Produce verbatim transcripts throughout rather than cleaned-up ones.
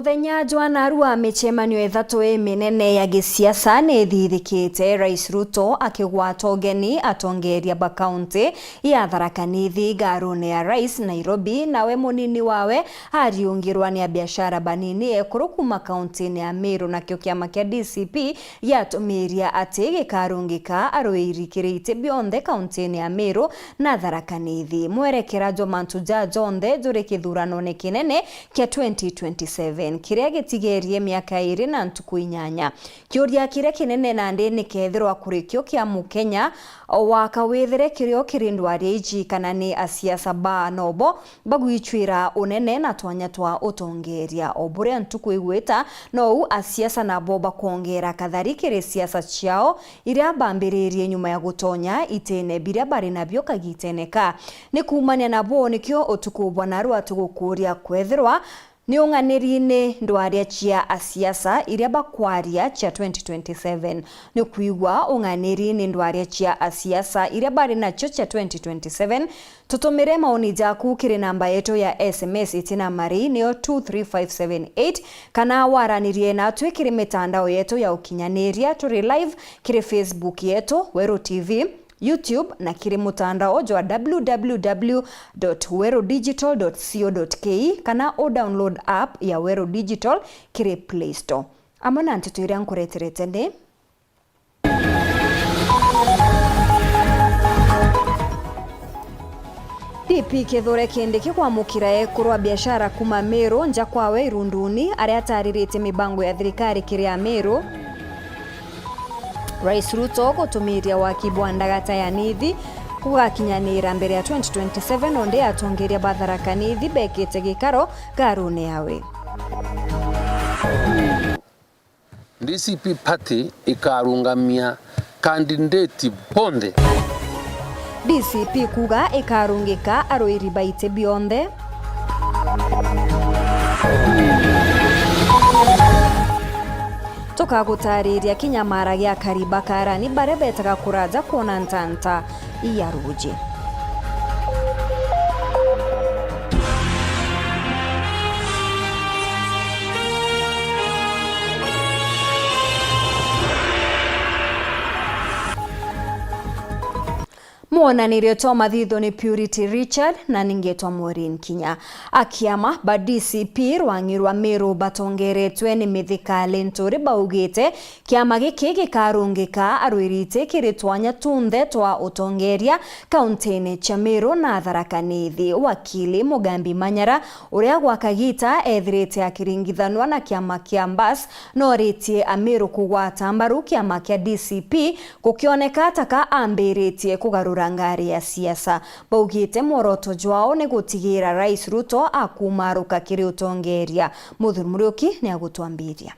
Muthenya jwa narua, micemanio ithatu iminene ya gisiasa ni ithithikite, Rais Ruto akigwata ugeni atongeria ba kaunti ya Tharaka Nithi igarune ya Rais Nairobi, nawe munini wawe ariungirwa ni abiashara banini ekuru kuma kauntini ya Meru, nakio kiama kia D C P giatumiria ati gikarungika aruiri kiri iti bionthe kauntini ya Meru na Tharaka Nithi. Mwerekera jwa mantu ja jonthe juri kithuranone kinene kia twenty twenty-seven, kiria gitigerie miaka iiri na ntuku inyanya. Kiuria kiria kinene nandi ni kethirwa kuri kio kia Mukenya wa kawithire kirio kiri ndwaria iji, kana ni asiasa ba nobo bagwicwira unene na twanya twa utongeria. O buria ntuku igwita, nou asiasa nabo bakwongera kathari kiri siasa ciao iria bambiririe nyuma ya gutonya itine biria bari nabio kagitene ka. Ni kuumania nabo nikio utuku bwa narua tugukuria kwethirwa ni ung'aniri ni ndwaria cia asiasa iria bakwaria cia twenty twenty-seven. Ni kwigua ung'aniri ni ndwaria cia asiasa iria bari nacio cia twenty twenty-seven, tutumire maoni jaku kiri namba yetu ya S M S itina mari, niyo two three five seven eight, kana waranirie natwi kiri mitandao yetu ya ukinyaniria. Turi live kiri Facebook yetu, Weru T V, YouTube, na kiri mutandao jwa w w w dot weru digital dot co dot k e, kana u download app ya Weru Digital kiri Play Store. Amwe na nteto iria nkureterete ni: D P Kithure Kindiki kwamukira ekuru a biashara kuma Meru nja kwawe Irunduni, aria atariritie mibango ya thirikari kiri Ameru. Rais Ruto gutumiria waki bwa ndagata ya Nithi kugakinyanira mbere ya twenty twenty-seven, onde atongeria ba Tharaka Nithi bekite gikaro garune yawe. D C P party ikarungamia kandidati bonthe. D C P kuga ikarungika aruiri ba iti bionthe. Tukagutariria kinyamara gia Kariba Karani, baria betaga kuraja kwona ntanta ya ruuji. Mwonanirio twa mathitho ni Purity Richard na ningetwa Maureen Kinya. Akiama ba D C P rwang'i rwa Meru batongeretwe ni Mithika Linturi baugite kiama giki gikarungika arwirite kiri twanya tunthe twa utongeria kauntini cia Meru na Tharaka Nithi. Wakili Mugambi Manyara, uria gwa kagita ethirite akiringithanwa na kiama kia Mbas, noritie Ameru kugwata mbaru kiama kia D C P gukioneka ta ka ambiritie kugarura ngari ya siasa. Baugite mworoto jwao ni gutigira Rais Ruto akumaruka kiri utongeria. Muthuri Muriuki ni agutwambiria.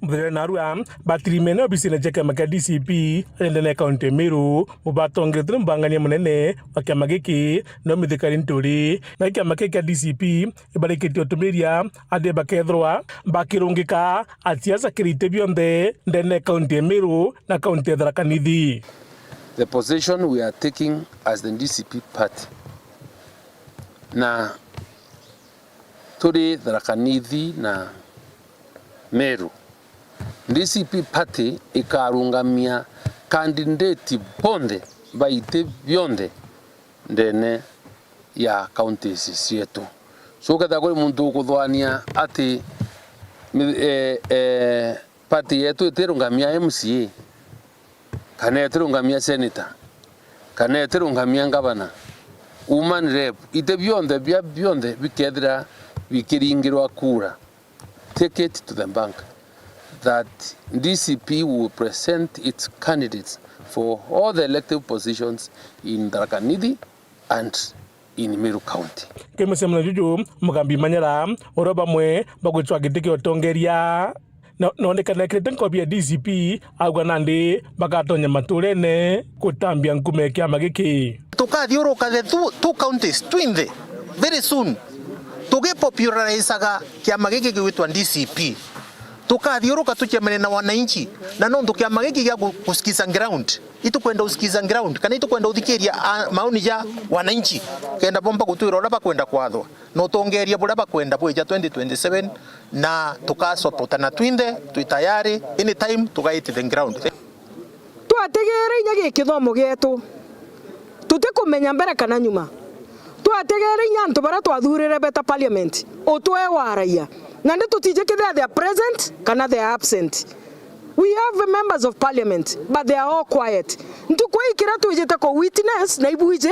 Muthenya narua, batirimene obisine cia kiama kia D C P ndene ya kaunti ya Meru, bubatongeretwe ni mubangania munene wa kiama giki, no Mithika Linturi. Na kiama giki kia D C P ibarikitie utumiria ati bakethirwa bakirungika asiasa kiri iti bionthe ndene ya kaunti ya Meru na kaunti ya Tharaka Nithi. The position we are taking as the D C P party, na turi Tharaka Nithi na Meru, D C P party ikarungamia candidate bonthe ba iti bionthe ndene ya counties cietu. So, ukethira kuri muntu ukuthwania ati mi-, eh, eh, party yetu itirungamia M C A, kana itirungamia senator, kana itirungamia ngavana, woman rep, iti bionthe bia bionthe bikethira bikiringirwa kura, take it to the bank that D C P will present its candidates for all the elective positions in Tharaka Nithi and in Meru County. Ki mucemanio juju, Mugambi Manyara, uria bamwe bagwicwa giti kia utongeria, na, na onekana ekirite nkobi ya D C P, auga nandi bagatonya maturene gutambia nkuma ya kiama giki. Tukathiuruka the two, two counties, twinthe, very soon, tugipopularizaga kiama giki gigwitwa D C P. Tukathiuruka tucemane na wananchi, na nontu kiama giki gia gu-, gusikiza ground, itukwenda usikiza ground, kana itukwenda uthikiria, a, maoni ja wananchi, kenda bomba gutwira uria bakwenda kwathwa, na utongeria buria bakwenda bwija twenty twenty-seven, na tukasopotana twinthe, twi tayari, anytime tugaiti the ground. Twategeera inya gi kithomo gietu, tutikumenya mbere kana nyuma. Twategeera inya antu baria twathuurire beta parliament, utwe waragia. Nandi tutiji kethira they are present kana they are absent. We have members of parliament, but they are all quiet. Ntuku ii kiria twijite ku witness na ibuiji,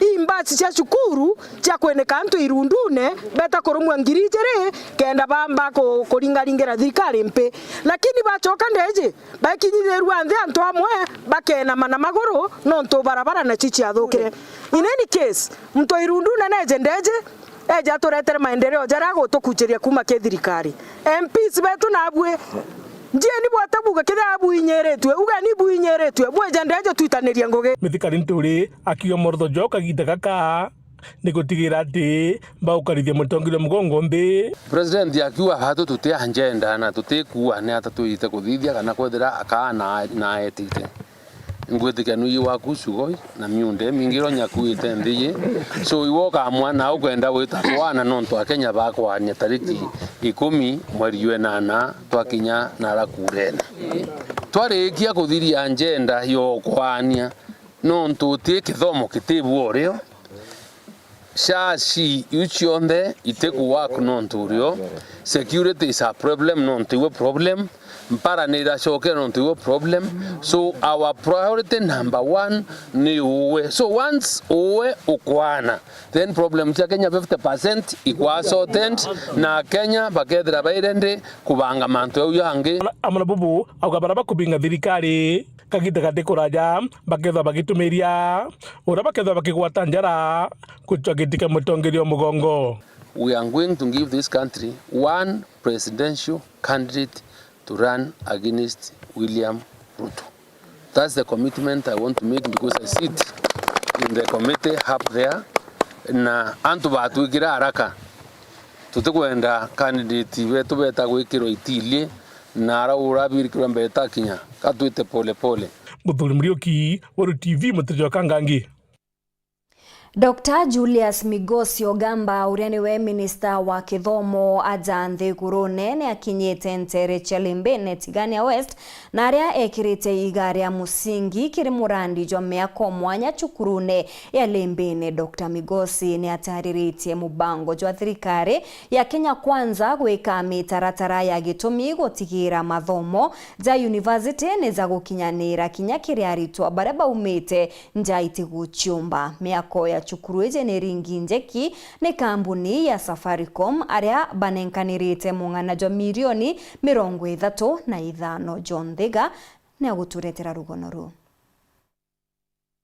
ii mbasi cia cukuru cia kwinika antu irundune, beta kurumwa ngiri ijiri, kenda bamba ku-, kuringaringira thirikari mpi. Lakini bacoka ndeji, bakinyithirua nthi antu amwe bakeenama na maguru nontu barabara nacio ciathukire. In any case, muntu irundune neje ndeje, eje aturetere maendeleo jaria agutukuchiria kuuma ki thirikari. M Ps betu nabui, njieni bwate buge kethira bwinyiritue, ugeni bwinyiritue, bwije ndeje twitanirie ngugi. Mithikari Nturi akiuga morotho jao kagiita gaka ni gutigira ati baukarithia mutongeria mugongo nthi. President akiuga, "Batu tuti agenda na tutikuua ni ata twite kuthithia kana kwethira akaa na, na etite." Ngwitikia nui waku cugoi na miunde mingi iro nyakuite nthi yi. So, iwe ukamwa na ukwenda gwita twana nontu Akenya bakwania tariki ikumi mweri jwa inana twakinya nara kurene. Twarikia kuthiria agenda yokwania, nontu uti kithomo kitibu urio. Shashi iu cionthe itiku work nontu urio. Security is a problem nontu iwe problem. Mpara ni iracokera nontu iwe problem. So our priority number one ni uwe. So once uwe ukwana, then problem cia Kenya fifty percent ikwa sorted, na Kenya bakethira baire ndi kubanga mantu jau jangi. Amwe na bubu auga bara bakubinga thirikari kagiita gati kuraja bakethwa bagitumiria uria bakethwa bakigwata njara gucwa giti kia mutongeria o mugongo. We are going to give this country one presidential candidate to run against William Ruto. That's the commitment I want to make because I sit in the committee up there, na antu batwikira haraka. Tutikwenda candidate betu beta gwikirwa itili na ara urabirikirwa mbere takinya, ka twite pole pole. Muthuri Muriuki, Weru T V, Mutiri jwa Kangangi. Doctor Julius Migosi Ogamba, uria niwe minista wa kithomo aja nthigurune, ni akinyite ntere cia Lembene, Tigania West, na aria ekirite iga ria musingi kiri murandi jwa miaka o mwanya cukurune ya Lembene. Doctor Migosi ni atariritie mubango jwa thirikari ya Kenya Kwanza gwika mitaratara ya gitumi gutigira mathomo ja university ni ja gukinyanira kinya kiri aritwa baria baumite nja itiguciumba. Miako ya cukuru iji ni iringi njeki ni kambuni ya Safaricom, aria banenkanirite mung'ana jwa milioni mirongo ithatu na ithano. John Thiga ni aguturetera rugono ruu.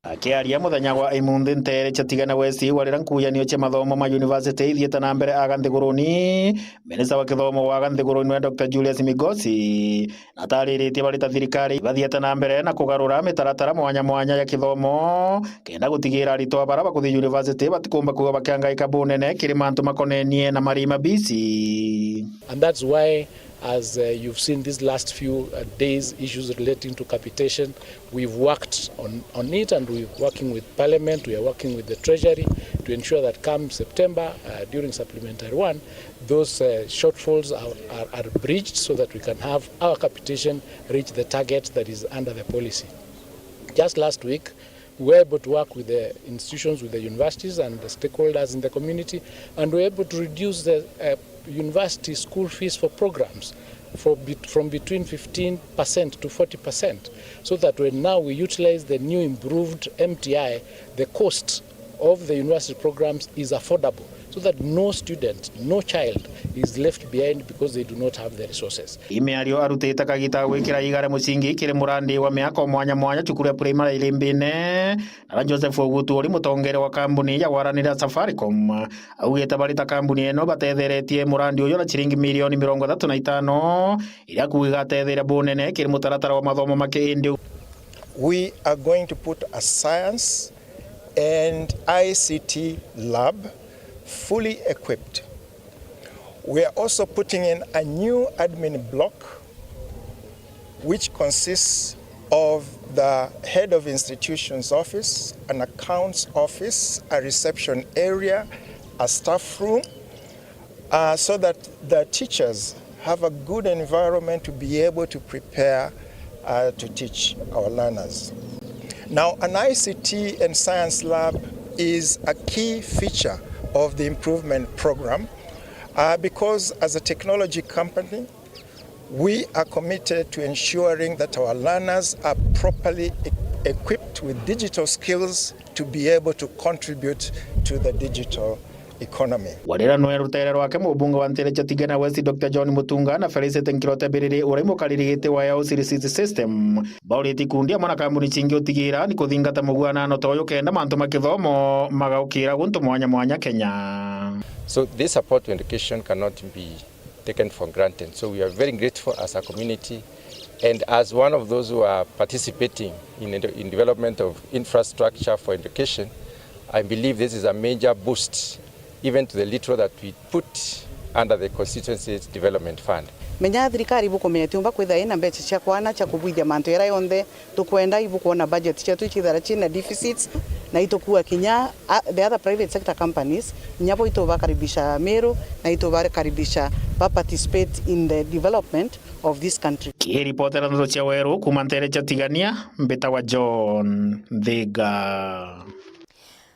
Akiaria muthenya gwa imunthi ntere cia Tigania West, warira nkuyanio cia mathomo ma university ithiite na mbere aga nthiguruni, minista wa kithomo wa aga nthiguruni we Doctor Julius Migosi, na atariritie bari ta thirikari bathiete na mbere na kugarura mitaratara mwanya mwanya ya kithomo, kenda gutigira aritwa bara bakuthi university batikumba kuuga bakiangaika bunene kiri mantu makonenie na marima bisi. And that's why, as, uh, you've seen these last few, uh, days, issues relating to capitation, we've worked on, on it, and we're working with Parliament, we are working with the Treasury to ensure that come September, uh, during Supplementary one, those, uh, shortfalls are, are, are bridged so that we can have our capitation reach the target that is under the policy. Just last week, we were able to work with the institutions, with the universities and the stakeholders in the community, and we were able to reduce the, uh, university school fees for programs for bet-, from between fifteen percent to forty percent, so that when now we utilize the new improved M T I, the cost of the university programs is affordable, so that no student, no child is left behind because they do not have the resources. Imiario arutite kagita gwikira igare mucingi kiri murandi wa miaka o mwanya mwanya cukuru ya primary Irimbine, na Joseph Ogutu uri mutongeria wa kambuni ya waranira Safaricom, augite bari ta kambuni ino batetheretie murandi uyu na ciringi milioni mirongo ithatu na itano, iria kuuga igatetheria bunene kiri mutaratara wa mathomo ma kiindi. We are going to put a science and I C T lab fully equipped We are also putting in a new admin block, which consists of the head of institution's office, an accounts office, a reception area, a staff room, uh, so that the teachers have a good environment to be able to prepare, uh, to teach our learners. Now, an I C T and science lab is a key feature of the improvement program, uh, because as a technology company, we are committed to ensuring that our learners are properly e-, equipped with digital skills to be able to contribute to the digital economy. Warira nwe rutere rwake, mubunge wa Nteere cia Tigania West, Doctor John Mutunga, na Felicity Nkirote Biriri, uria mukariri giti wa Yao City City System, bauriti ikundi amwe na kambuni cingi utigira ni kuthingata muguanano ta uyu kenda mantu ma kithomo magaukira guntu mwanya mwanya Kenya. So this support to education cannot be taken for granted. So we are very grateful as a community and as one of those who are participating in the, in development of infrastructure for education. I believe this is a major boost even to the little that we put under the constituency development fund. Menya thirikari ibukumenya tiumba kwithira ina mbeca cia kwana cia kubwithia mantu jaria jonthe tukwenda. Ibukwona budget cietu icithara cina deficits, na itukua kinya, a, the other private sector companies, kinya bo itubakaribisha Meru, na itubakaribisha ba participate in the development of this country. Kiripotera ndeto cia Weru kuuma Nteere cia Tigania, mbitagwa John Thiga.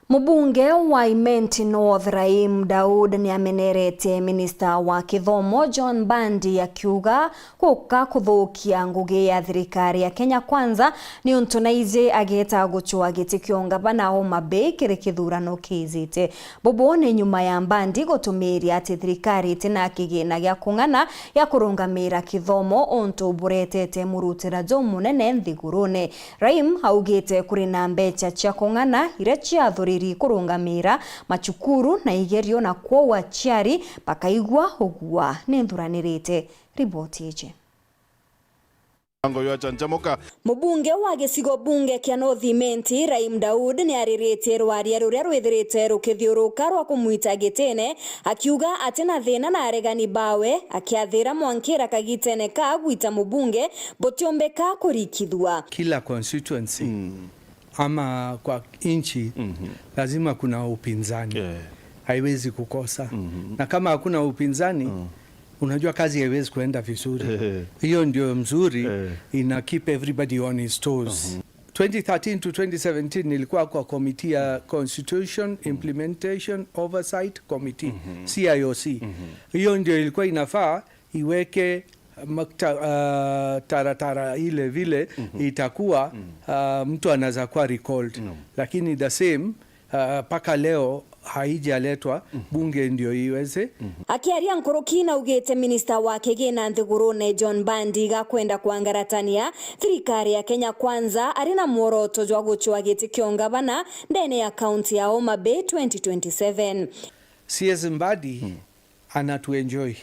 Mubunge wa Imenti North Rahim Daud niameneretie minista wa kithomo John Mbandi akiuga guka kuthukia ngugi ya thirikari ya Kenya Kwanza niuntu naiji ageta gucwa giti kia ungavana Homa Bay kiri kithurano kiijite. Bubu ni nyuma ya Mbandi gutumiria ati thirikari itina kigina gia kung'ana gia kurungamira kithomo untu buretete murutira jumunene nthigurune. Rahim augite kuri na mbeca cia kung'ana iria ciathuriri kurungamira macukuru na igerio na kwou aciari bakaigua ugua. Ni nthuranirite riboti iji. Mubunge wa gicigo bunge kia North Imenti, Rahim Daud, niariritie rwaria ruria rwithirite rukithiuruka rwa kumwita gitine, akiuga atina thina na aregani bawe, akiathira mwankira kagitene ka gwita mubunge butiumbika kurikithua. Kila constituency ama kwa inchi, lazima kuna upinzani. Haiwezi kukosa. Na kama hakuna upinzani, unajua kazi haiwezi kuenda vizuri. Hiyo ndio mzuri, ina keep everybody on his toes. Twenty thirteen to twenty seventeen nilikuwa kwa committee ya Constitution Implementation Oversight Committee, C I O C. Hiyo ndio ilikuwa inafaa iweke makta-, ah, taratara ile vile itakuwa, ah, mtu anaweza kuwa recalled. Lakini the same, ah, mpaka leo haijaletwa bunge ndio iweze. Akiaria nkuruki naugite minista wa kigina nthigurune John Mbandi gakwenda kwangaratania thirikari ya Kenya Kwanza ari na mworoto jwa gucwa giti kia ungavana ndene ya kaunti ya Homa Bay twenty twenty-seven. C S Mbadi anatuenjoy.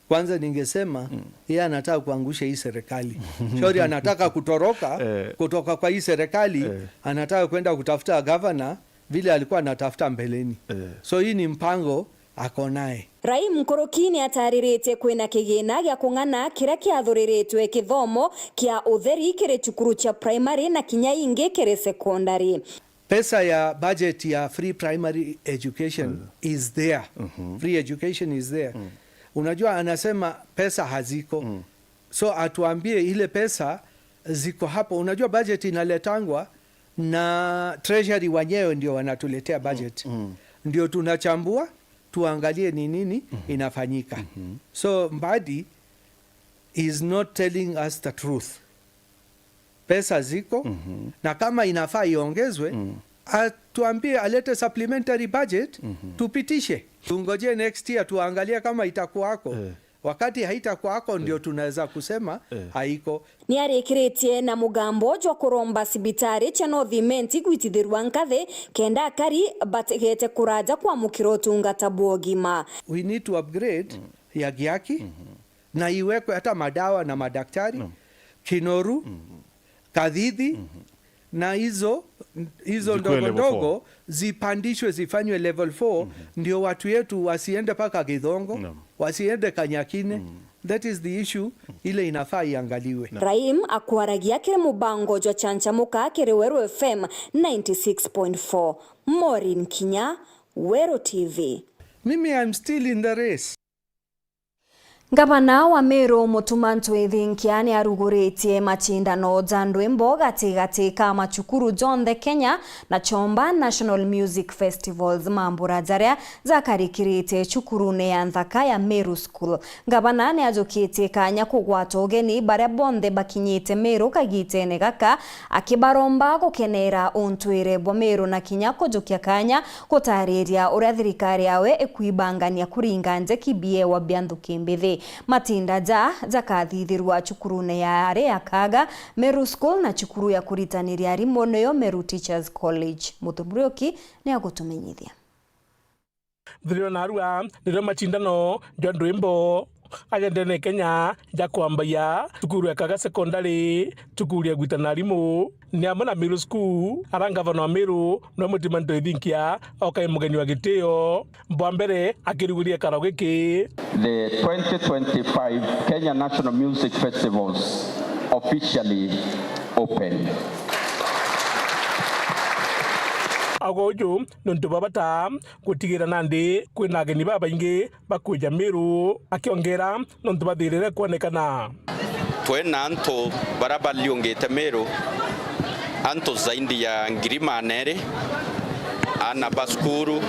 Kwanza ningesema, yeye anataka kuangusha hii serikali. Shauri anataka kutoroka kutoka kwa hii serikali, anataka kwenda kutafuta gavana vile alikuwa anatafuta mbeleni. So hii ni mpango ako naye. Rahim nkuruki niatariritie kwina kigina gia kung'ana kiria kiathuriritwe kithomo kia utheri kiri cukuru cia primary na kinya ingi kiri secondary. Pesa ya budget ya free primary education is there. Free education is there. Unajua, anasema pesa haziko. So atuambie ile pesa ziko hapo. Unajua, budget inaletangwa na treasury wenyewe ndio wanatuletea budget. Ndio tunachambua, tuangalie ni nini inafanyika. So Mbadi is not telling us the truth. Pesa ziko, na kama inafaa iongezwe, atuambie, alete supplementary budget, tupitishe. Tungoje next year tuangalie kama itakuwako. Wakati haitakuwako, ndio tunaweza kusema haiko. Niarikiritie na mugambo jwa kuromba cibitari cia North Imenti gwitithirwa nkathi kenda akari bategete kuraja kwamukira utungata bwa ugima. We need to upgrade ya Giaki, na iwekwe hata madawa na madaktari, Kinoru, Kathithi, Na hizo, hizo ndogo ndogo zipandishwe, zifanywe level four, ndio watu yetu wasiende paka Githongo, wasiende Kanyakine. That is the issue ile inafaa iangaliwe. Raim akwaragia kiri mubango jwa Chanchamuka kiri Weru F M ninety six point four. Maureen Kinya, Weru T V. Mimi, I'm still in the race. Ngavana wa Meru Mutuma M'Ethingia ni aruguritie macindano ja ndwimbo gatigati ka macukuru jonthe Kenya na chomba National Music Festivals, mambura jaria jakarikirite cukurune ya nthaka ya Meru School. Ngavana ni ajukitie kanya kugwata ugeni baria bonthe bakinyite Meru kagitene gaka, akibaromba gukenera untwire bwa Meru na kinya kujukia kanya gutariria uria thirikari yawe ikwibangania kuringa njeki biewa bia nthuki mbithi. Matinda ja jakathithirwa cukurune ya ari ya Kaga, Meru School na cukuru ya kuritaniria arimu niyo Meru Teachers College. Muthuri Muriuki ni agutumenyithia. Thirio narua nirio macindano jwa ndwimbo aja ndene Kenya ja kwambagia cukuru ya Kaga Secondary, cukuru ya gwitana arimu, ni amwe na Meru School, ara ngavana wa Meru nwe Mutuma M'Ethingia okai mugeni wa gitio. Bwa mbere akiruguria gikaro giki. The twenty twenty-five Kenya National Music Festivals officially open. Agwe uju ni untu bwa bata gutigira nandi kwina ageni babaingi bakwija Meru, akiongera nontu bathirire kwonekana. Twina antu bara bariungite Meru, antu zaidi ya ngiri magana eri, ana ba cukuru,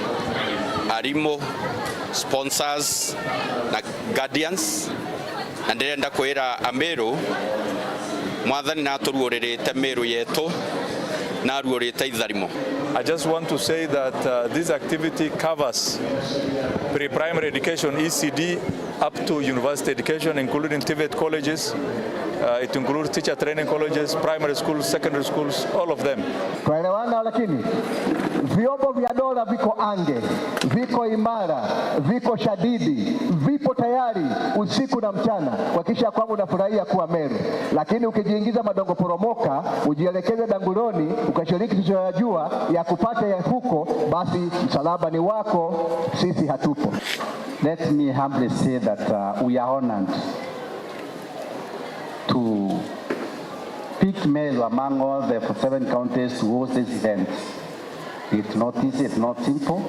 arimu, sponsors na guardians, na ndirenda kwira Ameru, Mwathani naturuuririte Meru yetu, naruurite itharimo. I just want to say that, uh, this activity covers pre-primary education, E C D, up to university education, including TVET colleges. Uh, it includes teacher training colleges, primary schools, secondary schools, all of them. Twaelewana, lakini vyombo vya dola viko ange, viko imara, viko shadidi, vipo tayari usiku na mchana kuhakikisha kwamba unafurahia kuwa Meru. Lakini ukijiingiza madongo poromoka, ujielekeze Danguloni, ukashiriki tusiyoyajua ya kupata ya huko, basi msalaba ni wako, sisi hatupo. Let me humbly say that, uh, we are honored to pick Meru among all the forty-seven counties to host this event. It's not easy, it's not simple,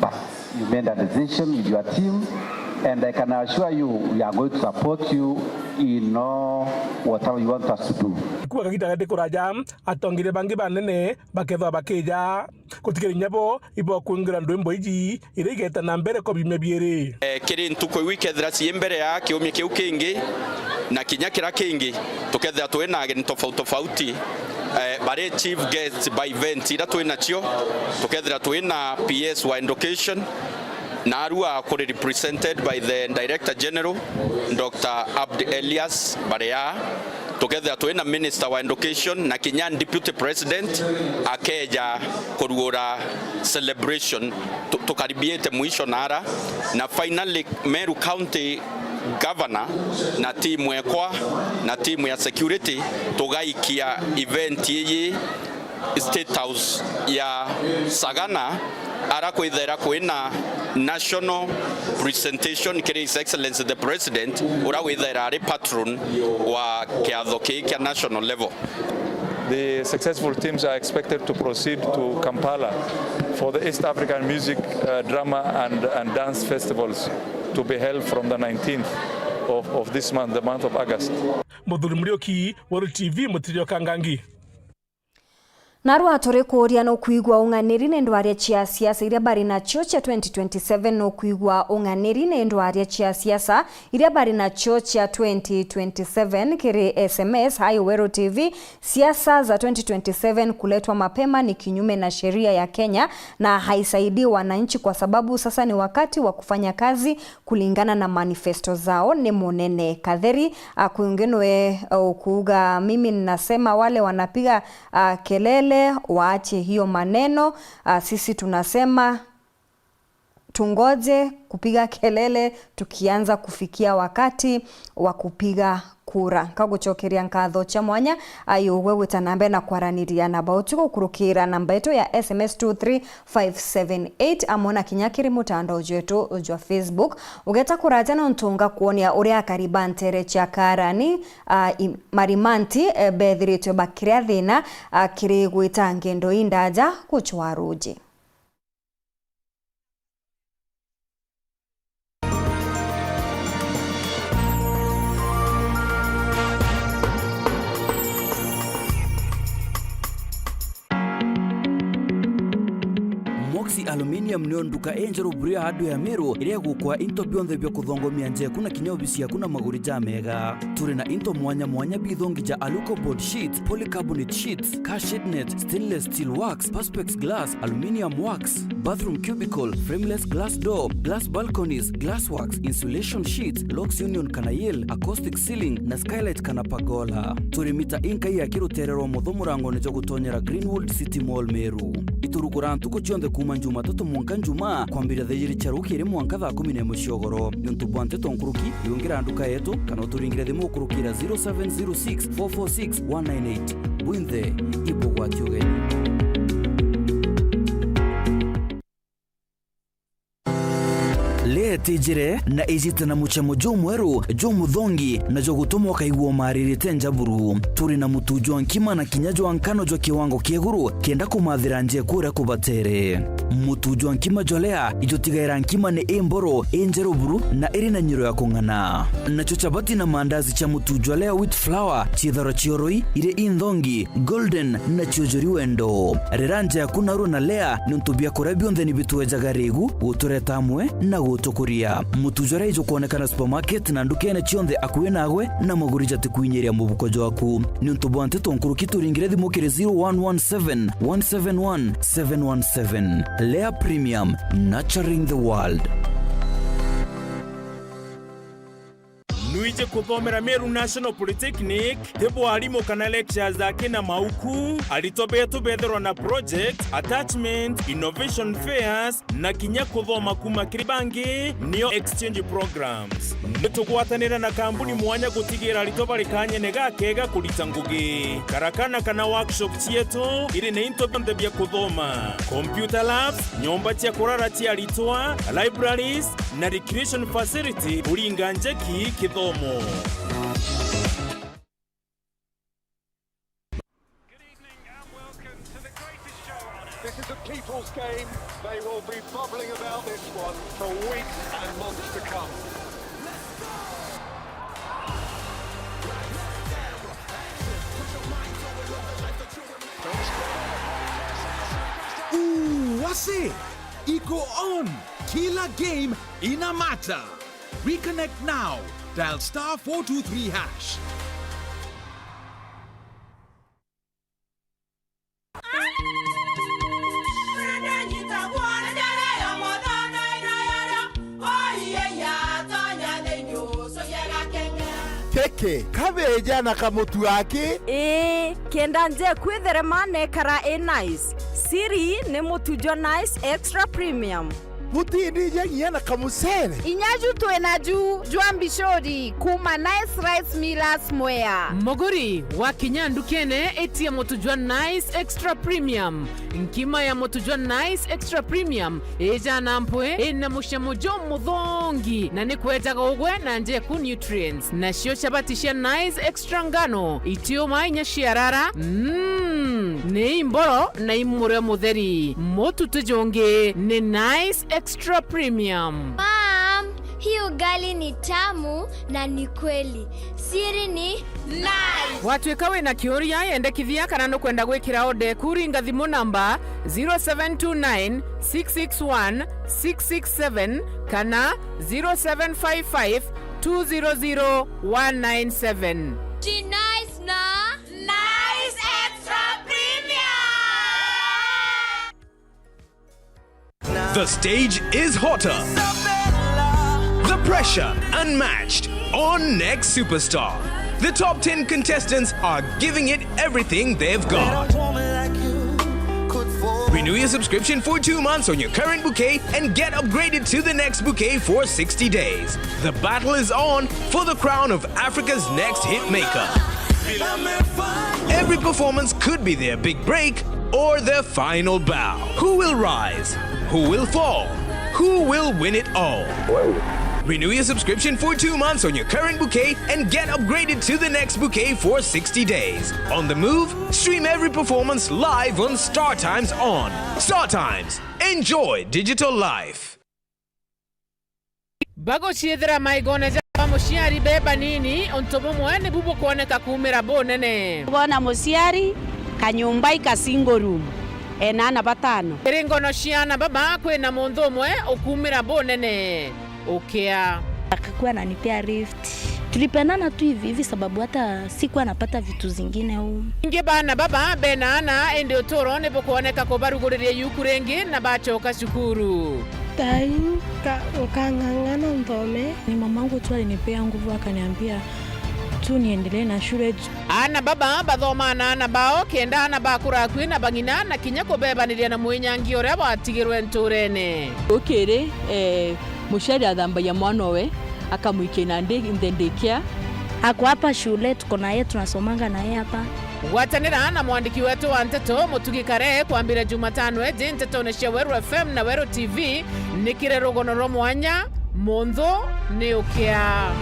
but you made a decision with your team, and I can assure you we are going to support you in all whatever you want us to do. Kuwa kagita gati kuraja, atongeria bangi banene bakethwa bakija. Gutikiri inya bo ibokwingira ndwimbo iji iria igeta na mbere kwa biumia biiri. Eh, kiri ntuku iu ikethira cii mbere ya kiumia kiu kingi, na kinya kira kingi, tukethira twina ageni tofauti tofauti, eh, bari chief guests ba event iria twinacio, tukethira twina P S wa education, narua kuri represented by the Director General, Doctor Abdi Elias Barea. Tukethira twina minister wa education na kinya deputy president akeja kuruura celebration. Tu-, tukaribiite mwisho nara, na finally Meru County Governor na timu ekwa na timu ya security tugaikia event iyi State House ya Sagana, ara kwithaira kwina national presentation kiri His Excellency the President, ura withaira ari patron wa kiatho kii kia national level. The successful teams are expected to proceed to Kampala for the East African Music, uh, Drama and, and Dance Festivals to be held from the nineteenth of, of this month, the month of August. Muthuri Muriuki, Weru T V, Mutirio Kangangi. Narua turi kuuria nukwigua ung'aniri ni ndwaria cia siasa iria bari nacio cia twenty twenty-seven, nukwigua ung'aniri ni ndwaria cia siasa iria bari nacio cia twenty twenty-seven kiri S M S, Hi Weru T V. Siasa za twenty twenty-seven kuletwa mapema ni kinyume na sheria ya Kenya na haisaidii wananchi kwa sababu sasa ni wakati wa kufanya kazi kulingana na manifesto zao, ni Munene Katheri. Ah, kwingi nwe, ah, ukuuga, mimi ninasema wale wanapiga, ah, kelele waache hiyo maneno. Ah, sisi tunasema tungoje kupiga kelele tukianza kufikia wakati wa kupiga kura. Nkagucokeria nkatho cia mwanya, ayo gwe gwita na mbere na kwaraniria na bauti gukurukira namba yetu ya S M S two three five seven eight, amwe na kinya kiri mutandao jwetu jwa Facebook. Ugeta kuraja nontu ngakwonia uria akari ba ntere cia Karani, a, i-, Marimanti, e, bethiritwe bakiria thina, a, kiri gwita ngendo indaja gucwa ruji. Moxie Aluminium nio nduka injeru buru ya hardware ya Meru, iria igukwa into bionthe bia kuthongomia njeku na kinya obisi yaku na maguri jamega. Turi na into mwanya mwanya bithongi ja Aluco board sheets, polycarbonate sheets, car shade net, stainless steel works, perspex glass, aluminium works, bathroom cubicle, frameless glass door, glass balconies, glass works, insulation sheets, locks union kana yale, acoustic ceiling, na skylight kana pergola. Turi mita inkai ya kirutere rwa mutho murangone jwa gutonyera Greenwood City Mall Meru. Iturugura ntuku cionthe kuuma Jumatatu mwanka Njumaa, kwambiria thaa ijiri cia rukiri mwanka thaa kumi na imwe cia ugoro. Niuntu bwa nteto nkuruki, yungira nduka yetu, kana uturingire thimu ukurukira zero seven zero six four four six one nine eight. Bwinthe, ibugwati ugeni. Lea itijire na ijite na mucemo jumweru, jumuthongi, na jwa gutuma ukaigua umaririte njaburu. Turi na mutu jwa nkima na kinya jwa nkano jwa kiwango kia iguru, kenda kumathira njeku uria kubatere. Mutu jwa nkima jwa Lea ijutigaira nkima ni imboro, injeru buru, na iri na nyiro ya kung'ana. Nacio chabati na mandazi cia mutu jwa Lea wheat flour ciithagirwa cioroi, iri inthongi, golden, na ciujuri wendo. Rera nja yaku narua na Lea, niuntu biakuria bionthe ni bitwejaga rigu gutureta amwe na gutukuria. Mutu jwa Lea ijukwonekana supermarket na ndukene cionthe akui nagwe, na maguri jatikwinyiria mubuko jwaku. Niuntu bwa nteto nkuruki, turingire thimu kiri zero one one seven one seven one seven one seven. Lea Premium, nurturing the world. Nwiji kuthomera Meru National Polytechnic, ti bwarimu kana lectures aki na mauku, aritwa betu bethirwa na project, attachment, innovation fairs, na kinya kuthoma kuuma kiri bangi, nio exchange programs. Nitugwatanira na kambuni mwanya gutigira aritwa bari kanyene gakega kurita ngugi. Karakana kana workshop cietu iri na into bionthe bia kuthoma, computer labs, nyomba cia kurara cia aritwa, libraries, na recreation facility kuringa njeki kithomo. Good evening and welcome to the greatest show on earth. This is a people's game. They will be bubbling about this one for weeks and months to come. Ooh, wase! Iko on! Kila game ina matter! Reconnect now. Dial star four two three hash. Keke, kabeja na kamutu aki? Ii, kenda nje kwitherema nekara i nice. Siri ni mutu jwa Nice Extra Premium. Butindija nginya na kamucere? Inya ju twi na ju jwa mbicuri kuuma Nice Rice Millers Mwea. Muguri, wakinya ndukene, itia mutu jwa Nice Extra Premium. Nkima ya mutu jwa Nice Extra Premium ijana mpwi, ina mucamo jumuthongi, na ni kwejaga ugwe na njeku nutrients. Nacio chabati cia Nice Extra ngano, itiuma inya ciarara, mm, ni imboro na imurio mutheri. Mutu ti jungi, ni Nice Extra Premium. Mom, hii ugali ni tamu na ni kweli. Siri ni Nice. Watwika wina kiuria, yendekithia kana nukwenda gwikira order eku, ringa thimu namba zero seven two nine six six one six six seven kana zero seven five five two zero zero one nine seven. Ji Nice na Nice Extra Premium. The stage is hotter. The pressure unmatched. On Next Superstar, the top ten contestants are giving it everything they've got. Renew your subscription for two months on your current bouquet and get upgraded to the next bouquet for sixty days. The battle is on for the crown of Africa's next hit maker. Every performance could be their big break or their final bow. Who will rise? Who will fall? Who will win it all? Renew your subscription for two months on your current bouquet and get upgraded to the next bouquet for sixty days. On the move, stream every performance live on StarTimes On. StarTimes. Enjoy digital life. Baguciithira maigone ja ba muciari be banini, untu bumwe nibu bukwoneka kuumira bunene. Bona muciari, kanyumba i ka single room, ena aana batano. Kiri ngono cia aana baba, kwina munthu umwe ukuumira bunene. Ukia. Akakuwa ananipea lift. Tulipendana tu hivi hivi sababu hata sikuwa napata vitu zingine huu. Ingi baana baba bena aana, indi uturo nibukwoneka kubaruguriria yuku ringi na bacoka cukuru. Tai, ka-, nkang'ang'ana nthome. Ni mamangu tu alinipea nguvu, akaniambia tu niendelee na shule. Aana baba bathomaa na aana bao, kenda aana bakura akui na bang'ina, na kinya kubebaniria na mwinyangi uria watigirwe nturene. Ukiri, eh, muciari athambagia mwana owe, akamwikia inandi nthe daycare. Ako hapa shule, tuko na yeye, tunasomanga na yeye hapa. Gwatanira na mwandiki wetu wa nteto, Mutugi Kare, kwambira Jumatano iji ntetone cia Weru F M na Weru T V, ni kiri rugono rwa mwanya, Munthu ni ukia.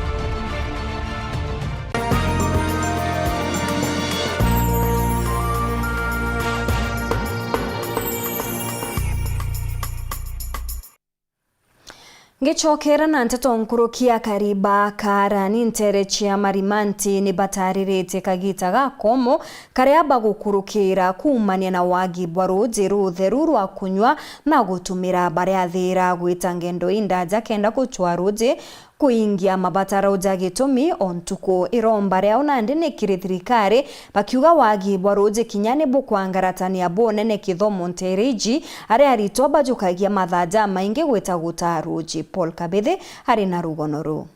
Ngicokera na nteto nkuruki, akari ba Kaarani nteere cia Marimanti ni batariritie kagiita gakomo karia bagukurukira kuumania na wagi bwa ruuji rutheru rwa kunyua na gutumira, bariathira gwita ngendo indaja kenda gucwaa ruuji kuingia mabataro ja gitumi o ntuku. Iromba riao nandi ni kiri thirikari, bakiuga wagi bwa ruuji kinya ni bukwangaratania bunene kithomo nteere iji, aria aritwa bajukagia mathaa jamaingi gwita gutaa ruuji. Paul Kabithi ari na rugono ruu.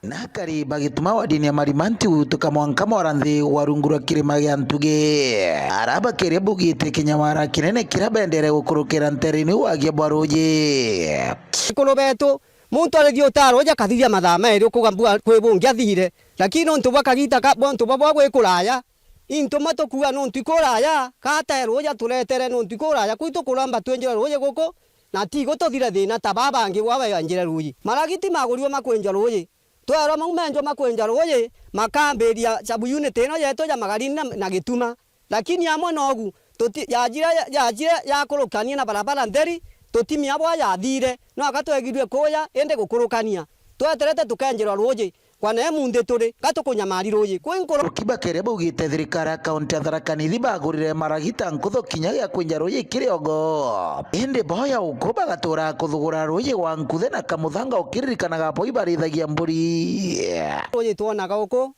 Na akari bagituma wadini ya Marimanti gutuka mwanka mwara nthi wa rungu rwa kirima gia Ntugi. Ara bakiria bugite kinyamara kinene kiria bendere gukurukira nteere ni wagi bwa ruuji. Akuru betu, muntu arithia utaa ruuji akathiria mathaa mairi ukuga mbua kwi bungi athire. Lakini nontu bwa kagiita ka, nontu bwa bwa gwi kuraya, into matukuga nontu ikuraya, katae ruuji aturetere nontu ikuraya, kwitu kuromba twinjire ruuji guku, na ti gututhire thiina ta baa bangi bwa baenjire ruuji. Maragiti maguriwe makwinja ruuji. Twerwa mau menjwa makwinja ruuji, makambiria sub unit ino yetu ya Magarini na, na Gituma. Lakini amwe nogu, tuti-, yajire, yajire yakurukania na barabara ntheri, tutimia bwa yathire, no aka twegirue kuuya, indi gukurukania. Tweterete tukenjirwa ruuji, kwa na imunthi turi, ka tukunyamari ruuji. Kwi nkuru- Rukiba kere baugite thirikari ya kaunti ya Tharaka Nithi bagurire maragita nkuthu kinya gia kwinja ruuji kiri ogo. Indi boya uku bagatura kuthugura ruuji gwa nkuthe na kamuthanga ukiririkanaga bo ibarithagia mburi. Ruuji twonaga uku,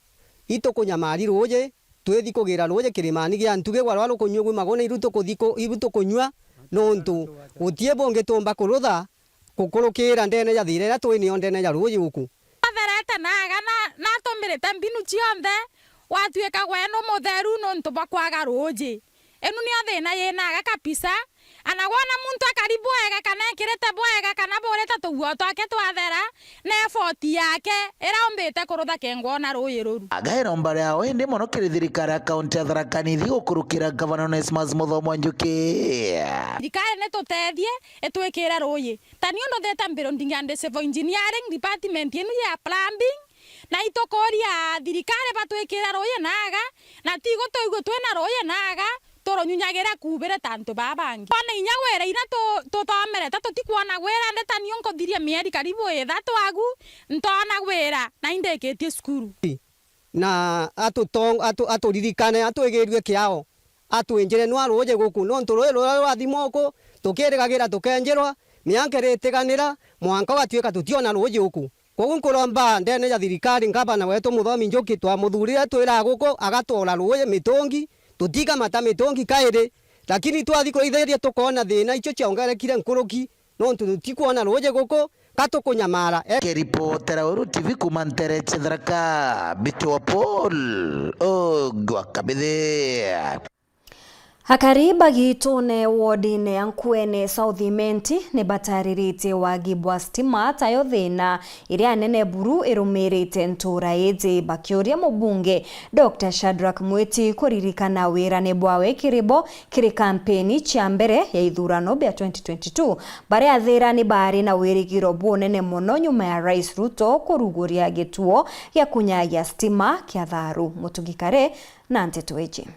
itukunyamari ruuji, twithi kugira ruuji kirimani gia Ntugi gwa rwa rukunyua gwi maguna iru tukuthi ku-, iru tukunyua, nontu gutii bungi tuumba kurutha gukurukira ndene ya thiira iria twi niyo ndene ya ruuji uku. Atherete naaga na, natumirite mbinu cionthe, gwatuika gwe nu mutheru nontu bwa kwaga ruuji. Inu niyo thiina yinaga kabisa. Ana wona muntu akari bwega, kana ekirite bwega, kana burite tuguo twake twathera, na effort yake iria umbite kurutha kengwa ona ruuji ruru. Aga iromba riao indi mono kiri thirikari ya kaunti ya Tharaka Nithi gukurukira Gavana Onesmus Muthomo Njuki. Thirikari nitutethie, itwikire ruuji. Ta niu nduthite building and civil engineering department inu ya plumbing, na itukuria thirikari batwikire ruuji naaga, na tigu tuigue twina ruuji naaga, turunyunyagira kuubire ta antu baa bangi. Twona inya wira iria tu-, tuthomere, ta tutikwona wira, ndi ta niu nkuthiria mieri karibu ithatu agu, ntoona wira, na indikitie cukuru. Na atutong-, atu-, aturirikane, atwigirue kiao, atwinjire nwa ruuji guku, nontu ruuji ruria rurathimwa uku, tukirigagira tukenjirwa, mianka iritiganira, mwanka ugatuika tutiona ruuji uku. Kwogu nkuromba ndene ya thirikari, ngavana wetu Muthomi Njuki twamuthurire twiraga guku, agatoora ruuji mitungi, tutikamata mitungi kairi, lakini twathi kuraithiria tukoona thiina icio ciongerekire nkuruki, nontu tutikwona ruuji guku, ka tukunyamara. E- Keripotera Weru T V kuuma ntere cia Tharaka, Mbiti wa Paul, Ogwa Kabithi. Akari bagitune wodine ya Nkuene South Imenti ni batariritie wagi bwa stima tayo thina iria nene buru irumirite ntura iji, bakiuria mubunge Doctor Shadrack Mwiti kuririkana wirane bwawe kiri bo kiri kampeni cia mbere ya ithurano bia twenty twenty-two, baria athira ni baari na wirigiro bunene mono nyuma ya Rais Ruto kuruguria gituo gia kunyagia stima kia Tharu. Mutugi Kare na nteto iji.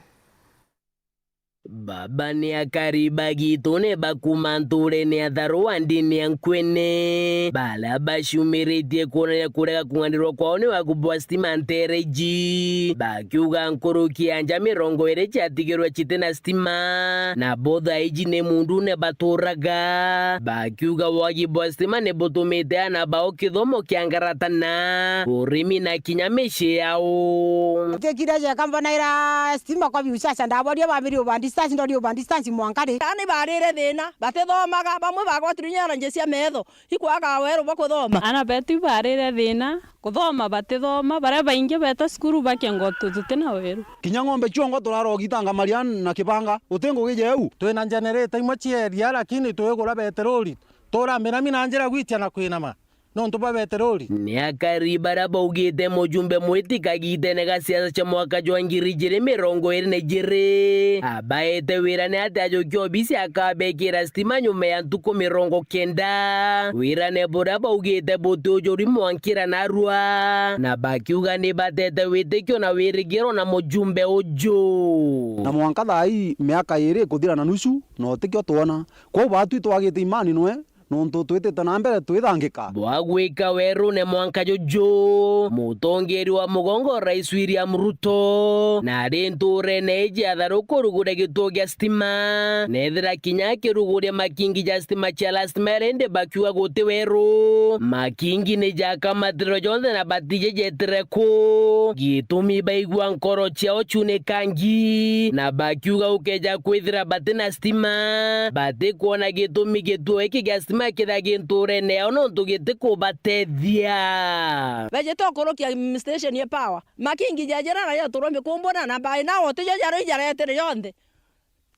Baba ni akari bagitune bakuma nturene ya Tharu wa ndini ya Nkwene, baria baciumiritie kuonania kurega kung'anirwa kwao ni wagi bwa stima ntere iji, bakiuga nkuruki ya nja mirongo iri ciatigirwe citi na stima, na bo thaa iji ni mundune baturaga. Bakiuga wagi bwa stima ni butumite ana bao kithomo kia ngaratana, urimi na kinya micii yao. Tukire jeka mbona ira stima kwa biu chacha, ndaboria bambiri uba distance, ndori uba distance mwanka ri. Ana ibarire thina, batithomaga, bamwe bagwatire inya rangi cia metho, ikwaga weru bwa kuthoma. Ana betu ibarire thina, kuthoma batithoma, baria baingi beta cukuru bakienga tu tuti na weru. Kinya ng'ombe ciongo turarogitanga maria na kibanga, uti ngugi jeu. Twina generator imwe cia iria, lakini twigura beterori. Turaminamina njira gwitia na kwinama. Nontu bwa beterori. Ni akari baria baugite mujumbe Mwiti kagitene ga siasa cia mwaka jwa ngiri ijiri mirongo iri na ijiri, abaete wirane ati ajukia obisi akabekira stima nyuma ya ntuku mirongo kenda. Wirane buria baugite buti ujuri mwankira narua, na bakiuga ni batete witikio na wirigiro na mujumbe uju. Na mwanka thaa ii miaka iri ikuthira na nusu, na utikio twona. Kwou batwi twagite imani nwe, nontu twitite na mbere twithangika. Bwa gwika werune mwanka juju, mutongeri wa mugongo Rais William Ruto, na ari nturene iji ya Tharu kurugure gituo gia stima, nethira kinya akiruguria makingi ja stima cia last mile, indi bakiuga guti weru. Makingi ni jakamatirwe jonthe na batije jetire ku. Gitumi baigua nkoro ciao ciunikangi, na bakiuga ukeja kwithira bati na stima, batikwona gitumi gituo giki gia stima kitha gi nturene yao, nontu gitikubatethia. Bejete ukurukia station ya power. Makingi jejera na jaturwa mikumbuna, na by now tijo jaro ijaretire jonthe.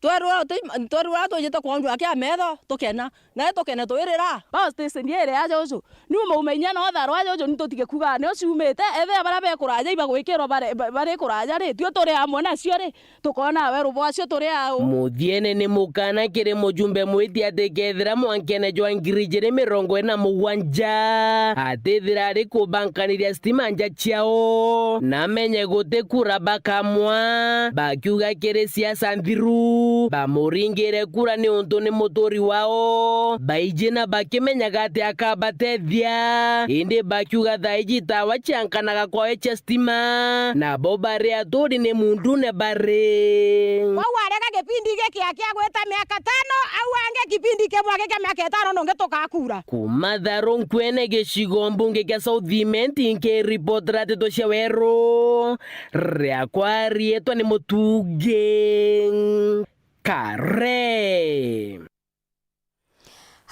Twerwa uti-, twerwa twijite kwondwa kia metho, tukena. Nae tukene twirira. Power station iri aja uju. Ni umaume inya no tharwa aja uju, ni tutige kuga, ni uciumite. Ethia baria bekuraja, ibagwikirwa bare-, ba-, bari kuraja ri, tue turi amwe nacio ri, tukona weru bwacio turi au. Muthiene ni mukana kiri mujumbe Mwiti ati kethira mwankene jwa ngiri ijiri mirongo iri na mugwanja, atithira ari kubankaniria stima nja ciao, na menye guti kura bakamwa, bakiuga kiri siasa nthiru, bamuringire kura niuntu ni muturi wao. Baiji na bakimenyaga ati akabatethia, indi bakiuga thaa iji tawa ciankanaga kwawe cia stima, nabo bari aturi ni mundune bari. Kwou arega gipindi giki akia gwita miaka tano, au angi kipindi kimwe agikia miaka itano, nungi tukakura. Kuma Tharu Nkwene gicigo mbunge kia South Imenti, nkiripotera nteto cia weru, riakwa riitwa ni Mutugi Kare.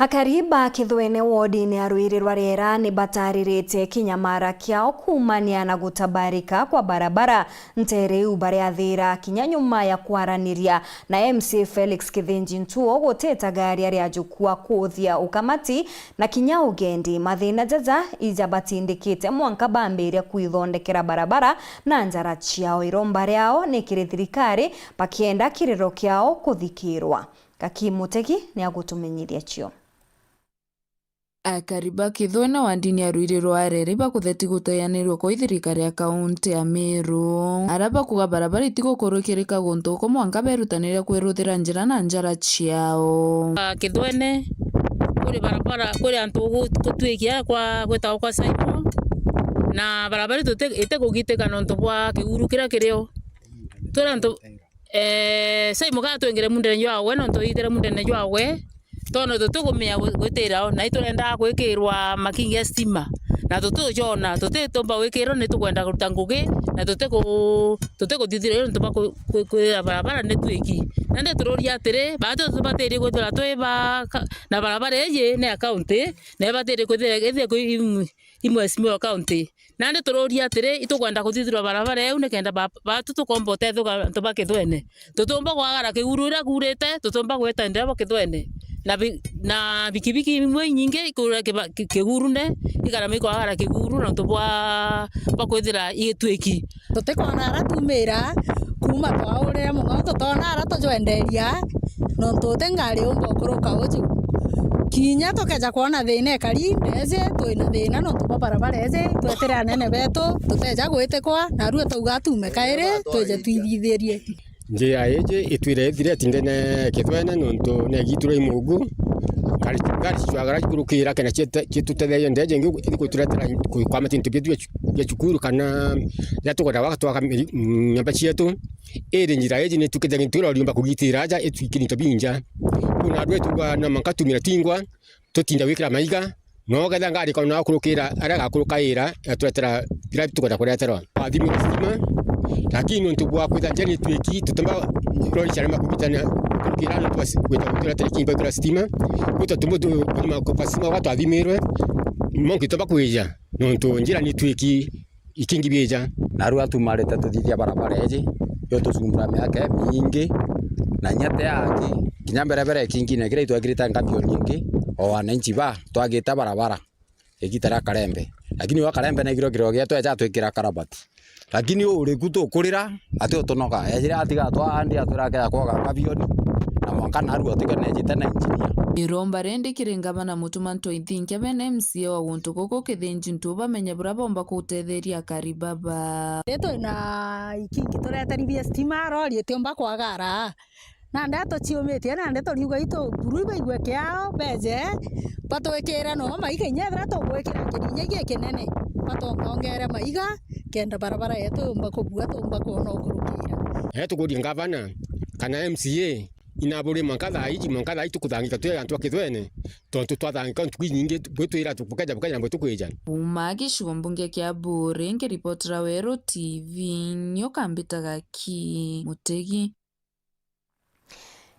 Akari ba Kithwene wodine ya Rwiri rwa Riera ni bataririte kinyamara kiao kuumania na gutabarika kwa barabara ntere iu bariathira kinya nyuma ya kwaraniria na M C A Felix Kithinji Ntuo guteta gari aria jukua kuthia ukamati na kinya ugendi. Mathina jaja ija batindikite mwanka bambiria kwithondekera barabara na njara ciao. Iromba riao ni kiri thirikari bakienda kiriro kiao kuthikirwa. Gaki Mutegi ni agutumenyithia cio. Akari ba Kithwene wa ndini ya Rwiri rwa Areri bakutheti guteanirua kwa ithirikari ya kaunti ya Meru, aria bakuga barabara itigukurukirika guntu uku mwanka berutanire kwiruthira njira na njara ciao. Ah, Kithwene, kuri barabara, kuri antu gu-, gutwikia kwa, gwitagwa kwa Saimo, na barabara itu iti-, itikugitika nontu bwa kiuru kiria kirio. Turi antu, eh, Saimo kaa twingire mundene jwagwe, nontu twithire mundene jwagwe, tono tutikumenya gwi-, gwitira o, na iturenda gwikirwa makingi ya stima, na tutujona, tutitumba gwikirwa, ni tukwenda kuruta ngugi, na tutiku-, tutikuthithira nontu bwa ku-, ku-, kwira barabara ni twiki. Nandi tururia atiri, baatu tubatirie kwithira twi ba ka-, na barabara iji ni ya kaunti, na ibatirie kwithira, ithire kwi-, I mheshimiwa wa county. Nandi tururia atiri, itukwenda kuthithirwa barabara iu nikenda ba-, batu tukomba utethua antu ba Kithwene. Tutiumba kwagara kiguru iria kuurite, tutiumba gwita ndia ba Kithwene. Na bi-, na bikibiki imwe inyingi ikuura kiba-, ki-, kigurune, ikarema ikwagara kiguru nontu bwa, bwa kwithira igitwiki. Tutikwona ara tumira, kuuma twaurire mono, tutona ara tujwenderia, nontu uti ngari umba ukuruka uju. Kinya tukeja kwona thina ikari, ndeeji, twina thina nontu bwa barabara iji, twetire anene betu, tuteja gwitikwa, narua twauga tuume kairi, twije twithithirie. Njira iji itwire ithireti ndene Kithwene nontu negiturwa i mugu. Ngari, ngari cicwagara cikurukira kenda ciete-, citutetheria ndeeji ingi ithikuturetera kwamata into bietu bia cu-, bia cukuru kana riria tukwenda gwaka twaka miri-, mm, nyomba cietu. Iri njira iji nitukite gintu iria uriumba kugitira aja itwikire into binja. Kwina andu etuga no mwanka tumira twingwa, tutinda gwikira maiga, no getha ngari ikona gukurukira aria igakurukaira, igaturetera biria tukwenda kureterwa. Twathimire stima, lakini nontu bwa kwitha njira ni twiki, tutimba lori ciarema kugitana gukurukira antu twas-, gwita guturetera kimba gwikira stima, gwita tumbu tu-, kuthima kwa stima gwa twathimirwe, monki tuba kwija, nontu njira ni twiki, ikingi biija. Narua tumarite tuthithia barabara iji, yo tucumbura miaka imingi, na inya ti aki, kinya mberebere ikingine kiria itwekirite nkabioni ingi, o wananchi ba twagite barabara igita ria Karembe. Lakini wa Karembe negiro kiro gia tweja twikira karabati. Lakini uriku tukurira, ati utunoga. Ejire atiga twaandi atwira akeja kwoga nkabioni, na mwanka narua atiganejite na injinia. Iromba rindi kiri ngavana Mutuma Ntoithinkia bene M C A wa guntu guku Kithinji Ntuba bamenye buria bomba kutetheria akari baba. Ri twina ikingi tureterithie stima, rori itiumba kwagara. Nandi atuciumitie, nandi turiuga itu buru ibaigue kiao, beje, batwikire no maiga inya ethira tugwikira kirinya gikinene, batongongere maiga, kenda barabara yetu yumba kubua, tumba kwona ukurukira. Ee, tukuria ngavana kana M C A, inaburi mwanka thaa iji, mwanka thaa iji tukuthangika twi antu a Kithwene, tontu twathangika ntuku inyingi, bwitwira tukeja, bukeja na bwitukwija. Kuuma gicigo mbunge kia Buuri, nkiripotera Weru T V, nio kambitaga ki Mutegi.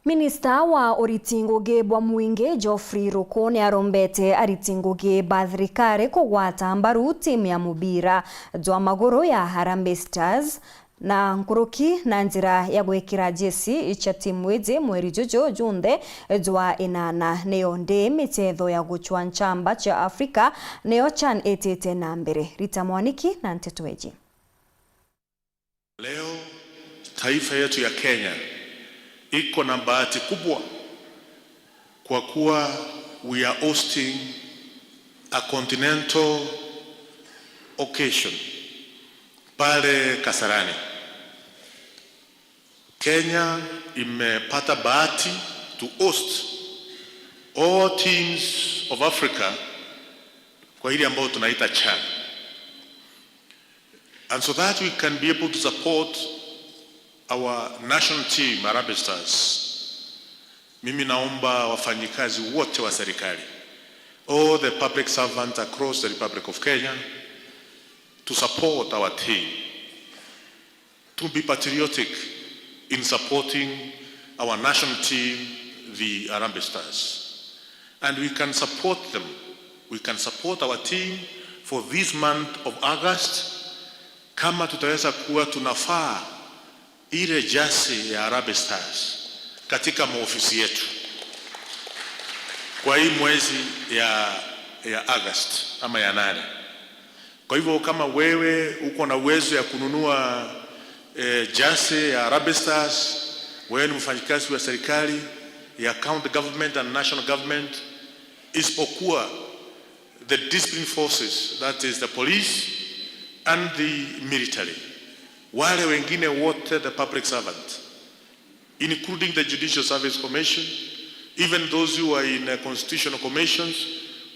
Minista wa uriti ngugi bwa mwingi Geoffrey Ruku niarombete ariti ngugi ba thirikari kugwata mbaru timu ya mubira jwa maguru ya Harambee Stars na nkuruki na njira ya gwikira jesi cia timu iji mweri juju junthe jwa inana, niyo ndi michetho ya gucwa nchamba cia Afrika niyo CHAN itite na mbere. Rita Mwaniki na nteto iji. Leo, taifa yetu ya Kenya iko na bahati kubwa kwa kuwa we are hosting a continental occasion pale Kasarani. Kenya imepata bahati to host all teams of Africa kwa ile ambayo tunaita CHAN. And so that we can be able to support our national team, Harambee Stars, mimi naomba wafanyikazi wote wa serikali, all the public servants across the Republic of Kenya, to support our team, to be patriotic in supporting our national team, the Harambee Stars. And we can support them. We can support our team for this month of August, kama tutaweza kuwa tunafaa ile jersey ya Harambee Stars katika maofisi yetu kwa hii mwezi ya, ya August ama ya nane. Kwa hivyo, kama wewe uko na uwezo ya kununua, eh, jersey ya Harambee Stars, wewe ni mfanyikazi wa serikali ya county government and national government, isipokuwa the disciplined forces, that is the police and the military. Wale wengine wote, the public servants, including the Judicial Service Commission, even those who are in, uh, constitutional commissions,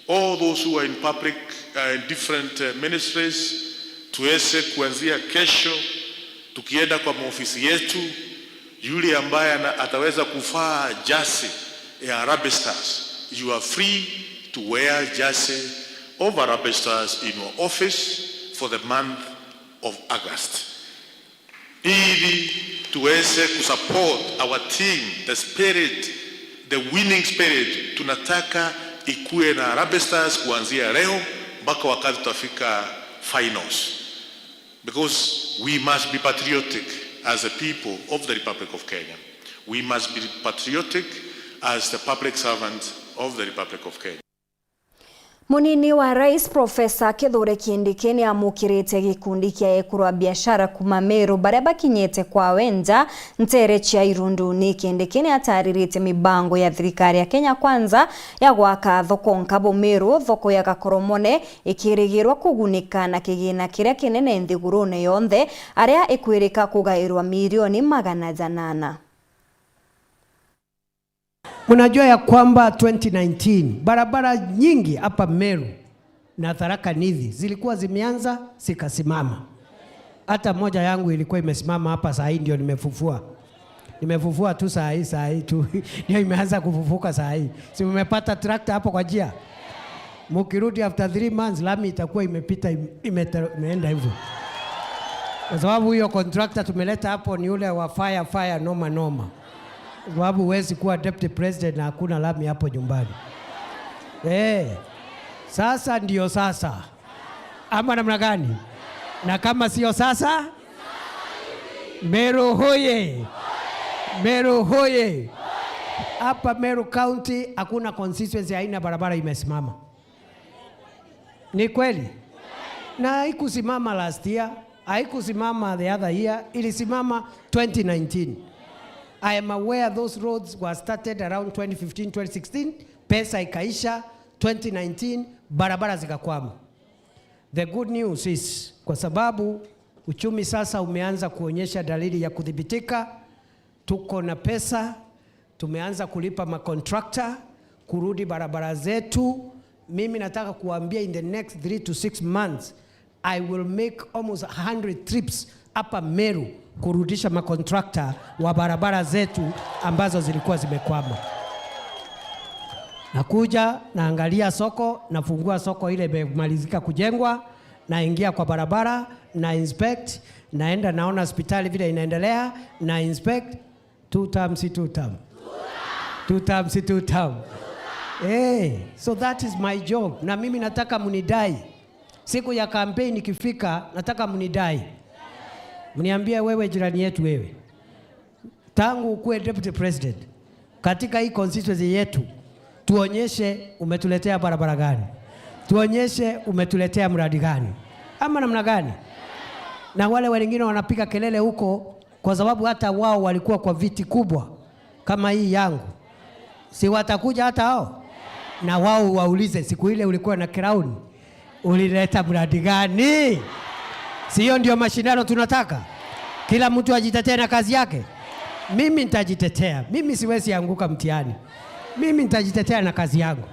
all those who are in public, uh, in different, uh, ministries, tuweze kuanzia kesho, tukienda kwa maofisi yetu, yule ambaye ana-, ataweza kuvaa jersey ya Harambee Stars, you are free to wear jersey of Harambee Stars in your office for the month of August. Ili tuweze kusupport our team, the spirit, the winning spirit. Tunataka ikuwe na Harambee Stars kuanzia leo, mpaka wakati tutafika finals, because we must be patriotic as a people of the Republic of Kenya. We must be patriotic as the public servants of the Republic of Kenya. Munini wa Rais Profesa Kithure Kindiki ni amukirite gikundi kia ekuru a biashara kuuma Meru baria bakinyite kwawe nja ntere cia Irunduni. Kindiki ni ataririte mibango ya thirikari ya Kenya Kwanza ya gwaka thoko nkabu Meru, thoko ya Gakoromone ikirigirwa kugunika na kigina kiria kinene nthigurune yonthe, aria ikwirika kugairwa milioni magana janana. Mnajua ya kwamba twenty nineteen, barabara nyingi hapa Meru na Tharaka Nithi zilikuwa zimeanza zikasimama. Hata moja yangu ilikuwa imesimama hapa, saa hii ndio nimefufua. Nimefufua tu saa hii, saa hii tu. Ndio imeanza kufufuka saa hii. Si mmepata tractor hapo kwa njia? Mkirudi after three months, lami itakuwa imepita, ime-, imete-, imeenda hivyo. Kwa sababu huyo contractor tumeleta hapo ni ule wa fire, fire, noma, noma. Sababu huwezi kuwa deputy president na hakuna lami hapo nyumbani. Eh, sasa ndio sasa. Ama namna gani? Na kama sio sasa, Meru hoye! Meru hoye! Hapa Meru County hakuna constituency haina barabara imesimama. Ni kweli? Na haikusimama last year, haikusimama the other year, ilisimama twenty nineteen. I am aware those roads were started around twenty fifteen, twenty sixteen, pesa ikaisha, twenty nineteen, barabara zikakwama. The good news is, kwa sababu uchumi sasa umeanza kuonyesha dalili ya kudhibitika, tuko na pesa, tumeanza kulipa macontractor kurudi barabara zetu. Mimi nataka kuambia, in the next three to six months, I will make almost a hundred trips hapa Meru kurudisha macontractor wa barabara zetu ambazo zilikuwa zimekwama. Nakuja, naangalia soko, nafungua soko ile imemalizika kujengwa, naingia kwa barabara, na inspect, naenda naona hospitali vile inaendelea, na inspect, two term si two term. Two term si two term. Eh, so that is my job. Na mimi nataka mnidai. Siku ya campaign ikifika, nataka mnidai. Mniambie, "Wewe jirani yetu wewe, tangu ukuwe deputy president katika hii constituency yetu, tuonyeshe umetuletea barabara gani? Tuonyeshe umetuletea mradi gani?" Ama namna gani? Na wale wengine wanapiga kelele huko, kwa sababu hata wao walikuwa kwa viti kubwa kama hii yangu. Si watakuja hata hao? Na wao waulize, siku ile ulikuwa na crown, ulileta mradi gani? Si hiyo ndio mashindano tunataka? Kila mtu ajitetee na kazi yake. Mimi nitajitetea. Mimi siwezi anguka mtihani. Mimi nitajitetea na kazi yangu.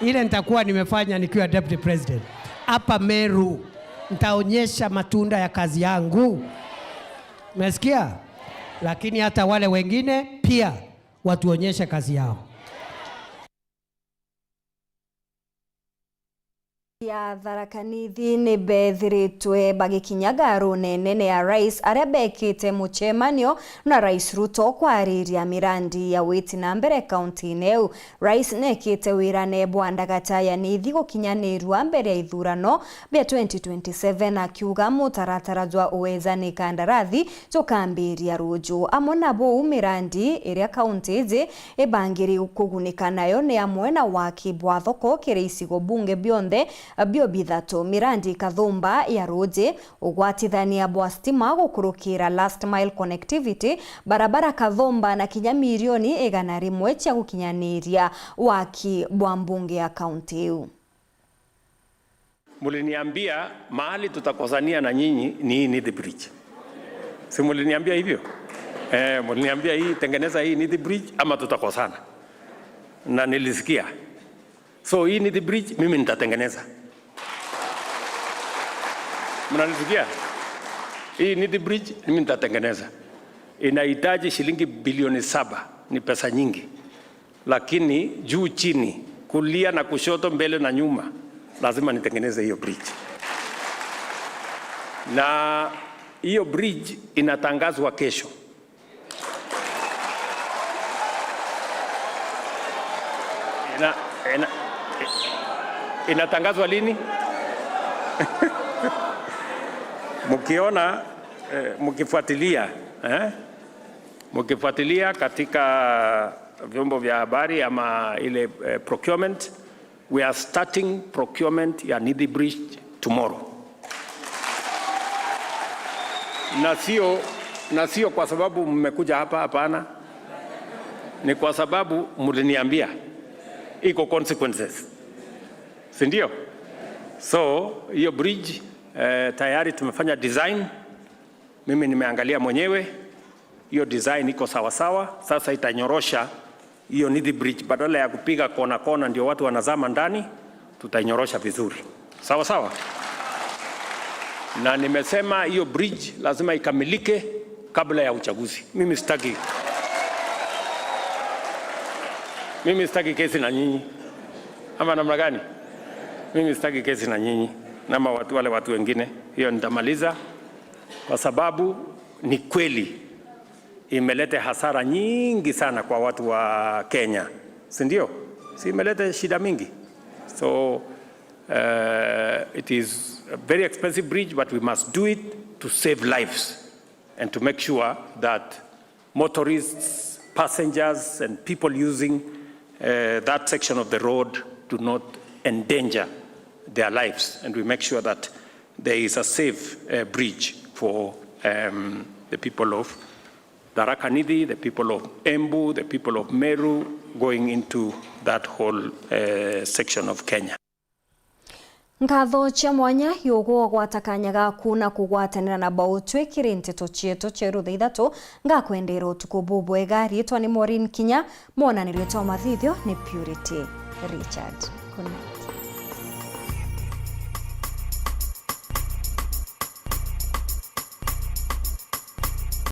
Ile nitakuwa nimefanya nikiwa deputy president. Hapa Meru, nitaonyesha matunda ya kazi yangu. Umesikia? Lakini hata wale wengine pia watuonyeshe kazi yao. Ya Tharaka Nithi ni bethiritwe bagikinyaga rune nene ya rais, aria bekite mucemanio na Rais Ruto kwariria mirandi ya witi na mbere kaunti-ini iu. Rais nekite wirane bwa ndagata ya Nithi gukinyanirua mbere ya ithurano bia twenty twenty-seven, akiuga mutaratara jwa uwejani kandarathi jukambiria ruju. Amwe na buu, mirandi iria kaunti iji ibangiri kugunika nayo ni amwe na waki bwa thoko kiri icigo bunge bionthe bio bithatu, mirandi kathumba ya ruji, ugwatithania bwa stima gukurukira last mile connectivity, barabara kathumba na kinya milioni igana rimwe cia gukinyaniria waki bwa mbunge ya kaunti iu. Muliniambia mahali tutakosania na nyinyi ni hii Nithi Bridge. Si muliniambia hivyo? Eh, muliniambia hii, tengeneza hii Nithi Bridge ama tutakosana. Na nilisikia. So hii Nithi Bridge mimi nitatengeneza. Mnanisikia? Hii Nithi Bridge mimi nitatengeneza. Inahitaji shilingi bilioni saba. Ni pesa nyingi. Lakini juu chini, kulia na kushoto, mbele na nyuma, lazima nitengeneze hiyo bridge. Na hiyo bridge inatangazwa kesho. Ina-, ina-, inatangazwa lini? Mkiona, eh, mkifuatilia, eh, mkifuatilia katika vyombo vya habari ama ile, eh, procurement, we are starting procurement ya Nithi Bridge tomorrow. Na sio, na sio kwa sababu mmekuja hapa, hapana. Ni kwa sababu mliniambia iko consequences. Si ndio? So, hiyo bridge, eh, tayari tumefanya design. Mimi nimeangalia mwenyewe, hiyo design iko sawa sawa. Sasa itanyorosha hiyo Nithi Bridge, badala ya kupiga kona kona ndio watu wanazama ndani, tutainyorosha vizuri. Sawa sawa? Na nimesema hiyo bridge lazima ikamilike kabla ya uchaguzi. Mimi sitaki, mimi sitaki kesi na nyinyi. Ama namna gani? Mimi sitaki kesi na nyinyi. Na ama watu, wale watu wengine. Hiyo nitamaliza. Kwa sababu ni kweli imeleta hasara nyingi sana kwa watu wa Kenya. Si ndio? Si imeleta shida mingi? So, uh, it is a very expensive bridge, but we must do it to save lives and to make sure that motorists, passengers, and people using, uh, that section of the road do not endanger their lives, and we make sure that there is a safe, uh, bridge for, um, the people of Tharaka Nithi, the people of Embu, the people of Meru going into that whole, uh, section of Kenya. Nkatho cia mwanya igwata kanya gaku na kugwatanira na Bautwi kiri nteto cietu cia rutha ithatu. Ngakwendera utuku bubwega. Riitwa ni Maureen Kinya, mwonanirio twa mathithio ni Purity Richard. Good night.